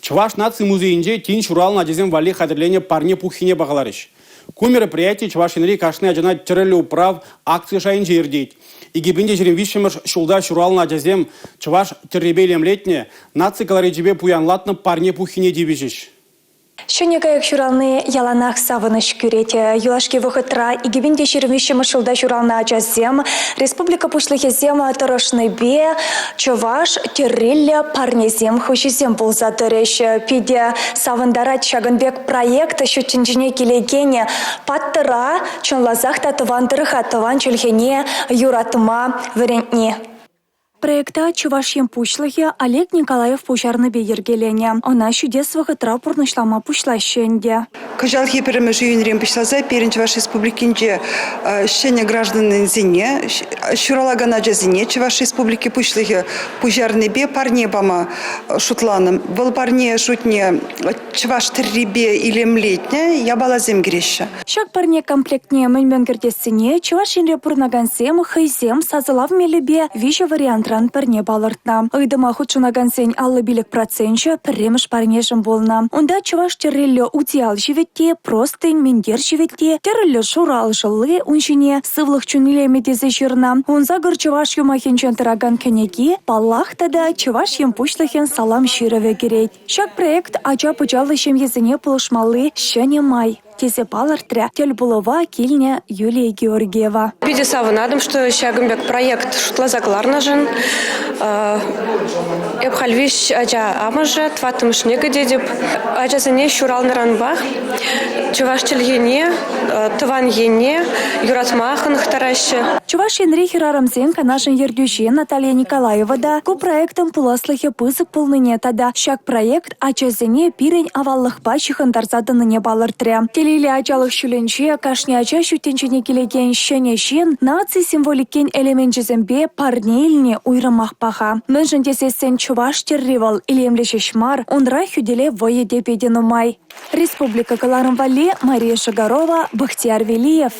Чӑваш наци музейӗнче тин ҫуралнӑ ачасем валли хатӗрленӗ парне пуххине пахаларӗҫ. Ку мероприяти Чӑваш Енри кашни ачана тӗрӗллӗ управ акци шайӗнче иртет. 2023-мӗш ҫулта ҫуралнӑ ачасем чӑваш тӗррипе илемлетнӗ, наци колоричӗпе пуянлатнӑ парне пуххине тивӗҫӗҫ. Ҫӗнӗ кайӑк ҫурални яланах савӑнӑҫ кӳрет. Юлашки вӑхӑтра 2023-мӗш ҫулта ҫуралнӑ ачасем республика пуҫлӑхӗсем тӑрӑшнипе чӑваш тӗрриллӗ парнесем хуҫисем пулса тӑрӗҫ. Питӗ савӑнтарать ҫакӑн пек проект ҫут тӗнчене килекен паттӑра чӑнласах та тӑван тӑрӑха, тӑван чӗлхене юратма вӗрентни. Проекта Чӑваш Ен Пуҫлӑхӗ Олег Николаев пуҫарнипе йӗркеленӗ. Ӑна ҫитес вӑхӑтра пурнӑҫлама пуҫлаҫҫӗ ӗнтӗ. Кӑҫалхи пӗрремӗш июньрен пуҫласа пирӗн Чӑваш Республикинче ҫӗнӗ граждансене, ҫуралакан ачасене Чӑваш Республики Пуҫлӑхӗ пуҫарнипе парне пама шутланӑ. Вӑл парне шутне чӑваш тӗррипе илемлетнӗ япаласем кӗреҫҫӗ. Ҫак парне комплектне мӗн-мӗн кӗртессине Чӑваш Енре пурӑнакансем хӑйсем сасӑлав мелӗпе виҫӗ вариантран пӗрне палӑртнӑ. Ыйтӑма хутшӑнакансен 55 проценчӗ пӗрремӗш парнешӗн пулнӑ. Унта чӑваш тӗрриллӗ утиял ҫивӗтти, простынь, минтер ҫивӗтти, тӗрӗллӗ шурӑ алшӑлли, ун ҫине «Сывлӑх чун илемӗ» тесе ҫырнӑ. 18 чӑваш юмахӗнчен тӑракан кӗнеки, паллах, тата Чӑваш Ен Пуҫлӑхӗн салам ҫырӑвӗ кӗрет. Ҫак проект ача-пӑчаллӑ ҫемьесене пулӑшмалли ҫӗнӗ май. тесе палӑртрӗ тӗл пулӑва килнӗ Юлия Георгиева. Питӗ савӑнатӑп, что ҫакӑн пек проект шутласа кӑларнӑшӑн. Эп халь виҫ ача амӑшӗ, тӑваттӑмӗшне кӗтетӗп. Ачасене ҫуралнӑранпах чӑваш чӗлхине, тӑван ене юратма хӑнӑхтараҫҫӗ. Чӑваш Енри хӗрарӑмсен канашӗн ертӳҫи Наталья Николаева та ку проектӑн пуласлӑхӗ пысӑк пулнине тата ҫак проект ачасене пирӗн аваллӑхпа ҫыхӑнтарса тӑнине палӑртрӗ. Телейлӗ ачалӑх ҫулӗнче кашни ача ҫут тӗнчене килекен ҫӗнӗ ҫын наци символикин элеменчӗсемпе парне илни уйрӑмах паха. Мӗншӗн тесессӗн чӑваш тӗрри вӑл илемлӗ ҫеҫ мар, унра хӳтӗлев вӑйӗ те питӗ нумай. Республика кӑларӑм валли Мария Шагарова, Бахтияр Велиев.